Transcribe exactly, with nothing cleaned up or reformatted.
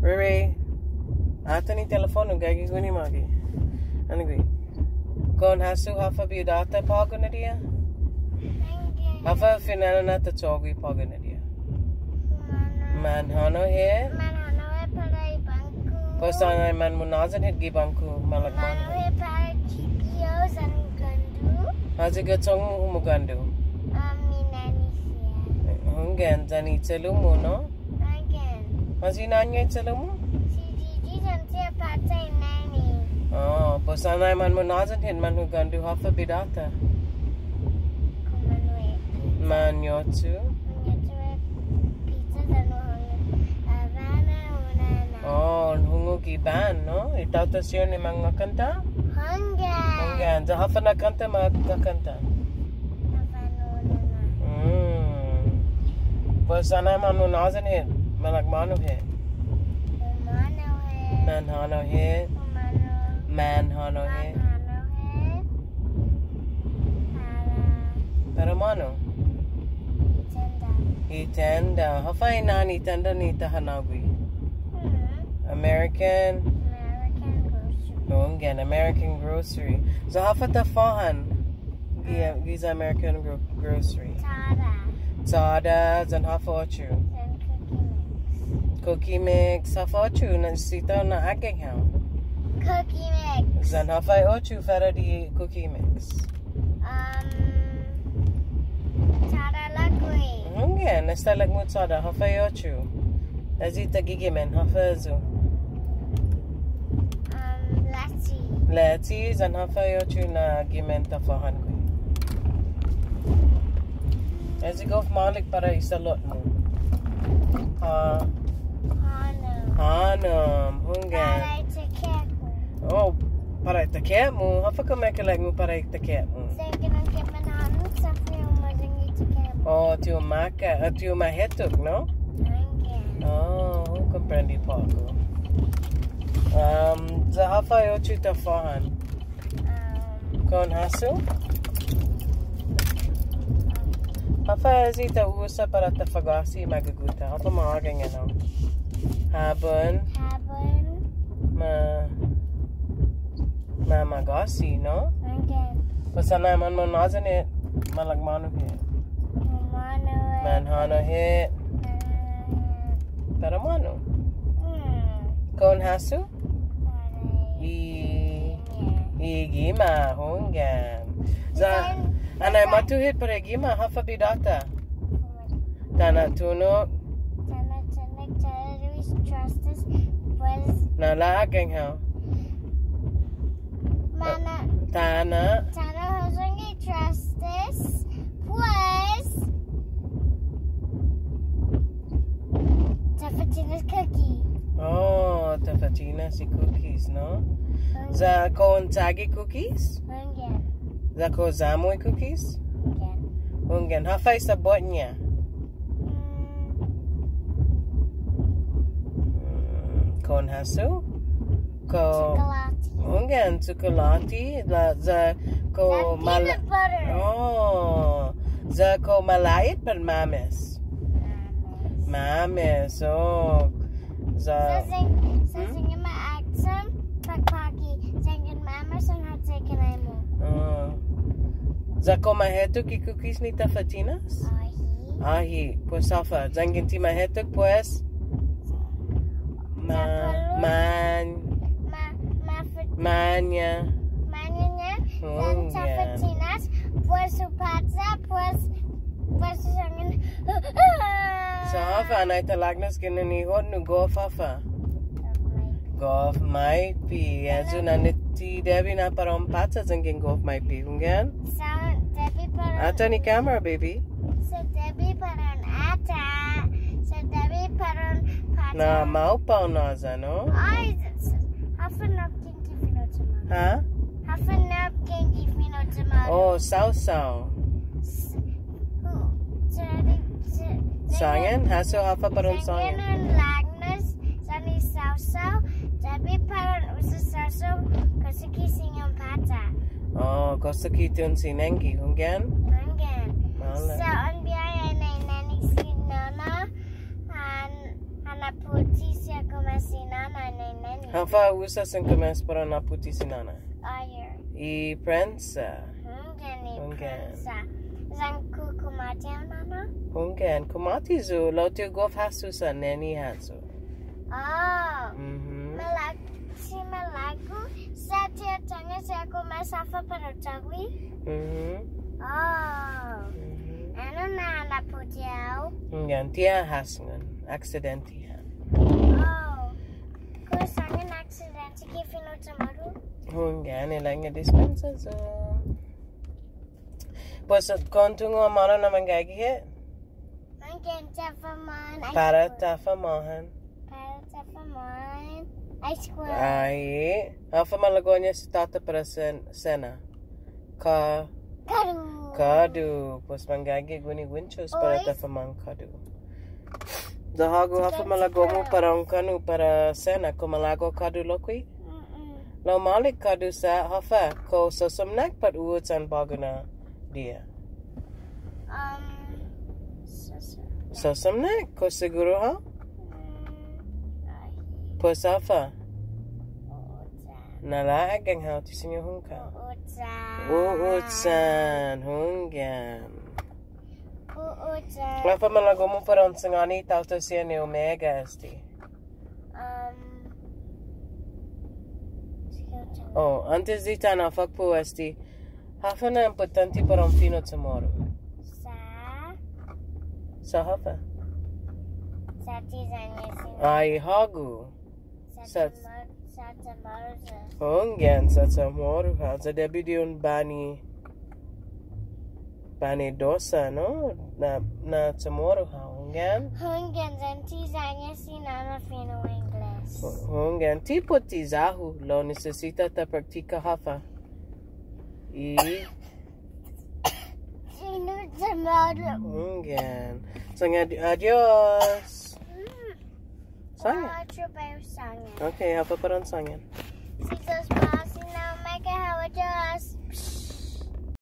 Rere, atan i telefon-hu, gaige guini magi. Annai gui'. Kao un hasso håfa bidå-ta på'go na diha? Håfa fine'nana ta cho'gue på'go na diha? Manhånao hit. Manhånao hit para i bangku. Pues annai manmunhåyan hit gi bangku, malak manu. Manhånao hit para i chipio yan i ga'ñu. Håyi ga'chong-mu humugåndo? Um, i nanå-mu siha. Hunggan, yan i che'lu-mu, no? Hunggan. Håyi nå'ña i che'lu-mu? Si Gigi yan si Apåcha i nanå-mu. Oh, pues annai manmunhåyan hit manhugåndo håfa bidå-ta. Kao manhugåndo. Manhungok. Manhungok pizza yan un hungok, ah, bana, una na. Oh, un hungok i bana, no? I taotao siha ni mangakånta? Hunggan. Hunggan. Ya håfa na kånta mangakånta? Håfa na una na. Mm. Pues annai manmunhåyan hit, malak manu hit? Manhånao hit. Manhånao hit. Manhånao hit. Manhånao hit. Para. Para manu? I tenda. I tenda. Håfa i na'an i tenda ni ta hanågue? Hmm. American? American Grocery. Hunggan, American Grocery. So håfa ta fåhan gi-, giya American Gro-, Grocery? Chåda. Chåda, yan håfa otro? Yan cookie mix. Cookie mix, håfa otro na nisisita na ågang hao? Cookie mix. Yan håfa i otro fuera di cookie mix? Um, chåda lokkue'. Hunggan, esta lokkue' chåda, håfa i otro? Ayu ta gi gimen, håfa ayu? Um, lettuce. Lettuce, yan håfa i otro na gimen ta fåhan gui'? Ayu gof maolek para i salot-mu? Ha. Hånom. Hånom, hunggan. Para i takhek-mu. Oh, para i takhek-mu. Håfa kumekeilek-mu para i takhek-mu? Sa' yanggen un kemon hånom, sa' ti u ma yanggen takhek-mu. Oh, ti u maka-, eh, ti u mahetok, no? Hunggan. Oh, hu komprende på'go. Um, ya håfa i otro ta fåhan? Um, kao un hasso? Håfa ayu ta usa para ta fa'gåsi i magågu-ta? Håfa ma ågang enao? Habon. Habon. Ma, ma, magåsi, no? Hunggan. Pues annai manmunhåyan hit, malak manu hit? Manhånao hit. Manhånao hit. Manhånao hit. Para manu? Hmm. Kao un hasso? I, i gima', hunggan. Ya, annai måtto hit para i gima', håfa bidå-ta? Tåno' tunok. Tåno' tunok, tåno' trastes, pues. Na, la ågang hao? Mana. Tåno'. Tåno' huyong i trastes, pues. Ta fa'tinas cookie. Oh, ta fa'tinas i cookies, no? Mm. Ya kao un chagi cookies? Hunggan. Ya kao un ya-mu i cookies? Hunggan. Hunggan. Håfa i sabot-ña? Mm. Mm, kao un hasso? Kao chokolåte. Hunggan, chokolåte, la, ya kao... Yan mala-, peanut butter. Oh, ya kao mala'it pat mames? Mames. Mames, oh. Ya. Sa' yanggen, sa' hmm? Yanggen ma aksam, påkpaki, yanggen mames, sa' na check-in ai mo. Oh. Ya kao mahetok i cookies ni ta fa'tinas? Åhe'. Åhe', pues håfa. Yanggen ti mahetok, pues. Ma-, man-, ma-, ma-, maña'. Maña', yan ta fa'tinas, pues, su påtta, pues, pues, su sångan. Sa' håfa, annai ta laknos ginen i hot-mu, gof håfa? Gof maipe. Ayu na ni ti debi na para un påtta yanggen gof maipe, hunggan? Sa' debi para... Atan i camera, baby. Sa' debi para un atan. Sa' debi para un påtta. Na, maopao na ya, no? Ai, håfa napkin gi fino' Chamoru? Ha? Håfa napkin gi fino' Chamoru? Oh, saosao. S-, oh, debi, debi, sångan? Hasso håfa para un sångan? Yanggen un laknos yan i saosao, debi para un usa saosao, kosa ki siña un påtta. Oh, kosa ki ti un sinangge, hunggan? Hunggan. Maolek. Sa' un biåhi annai na'an-ña si Nona, an, an apochi siha komu si Håfa hu usa sen kumes para u na'puti si Nåna? Ayer. I prensa. Hunggan i prensa. Yan kumåti hao, Nåna? Hunggan, kumåti yu', lao ti hu gof hasso sa' neni hasso. Oh. Mhm. Malag-, si malago', sa' ti ha tungo' si kumes håfa para u tågo'? Mhm. Oh. Mhm. Ennao na na'puti hao? Hunggan, ti ha hasngon, aksidente ha'. Oh. Kao sångan aksidente gi fino' CHamoru? Hunggan, ilek-ña dispensa yu'. Pues, kao un tungo' hånao na manggaige hit? Hunggan, ta famåhan ice cream. Para ta famåhan. Para ta famåhan ice cream. Ai, håfa malago'-ña si tåta para sen-, sena? Ka-, kådu. Kådu. Pues manggaige guini winchos para ta famåhan kådu. Ya hågu, håfa malago'-mu para un kånno' para sena, kao malago' kådu lokkue'? Mm-mm. Lao maolek kådu sa' håfa, kao sosomnak pat hu uchan på'go na diha? Um, sosomnak. Sosomnak, kao siguru hao? Mm, ai. Pues håfa? Hu uchan. Na'la'gang hao, ti siña hu hungok. Hu uchan. Hu uchan, hunggan. Hu uchan. Håfa malago'-mu para un sangåni taotao siha ni Omega este? Um, sige, hu uchan. Oh, åntes di ta na'fakpo' este, håfa na impottånte para un fino' CHamoru? Sa'. Sa' håfa? Sa' ti ya-ña si Nåna. Ai, hågu. Sa', sa' CHamoru, sa' CHamoru hao. Hunggan, sa' CHamoru hao. Ya debi di un bani-, banidosa, no? Na, na CHamoru hao, hunggan? Hunggan, yan ti ya-ña si Nåna fino' Engles. Hu-, hunggan, ti put i ya-hu, lao nisisita ta praktika håfa. I fino' CHamoru. Hunggan. Sa' ad-, adios. Mm. Sångan. Otro para sångan. Okay, håfa para un sångan?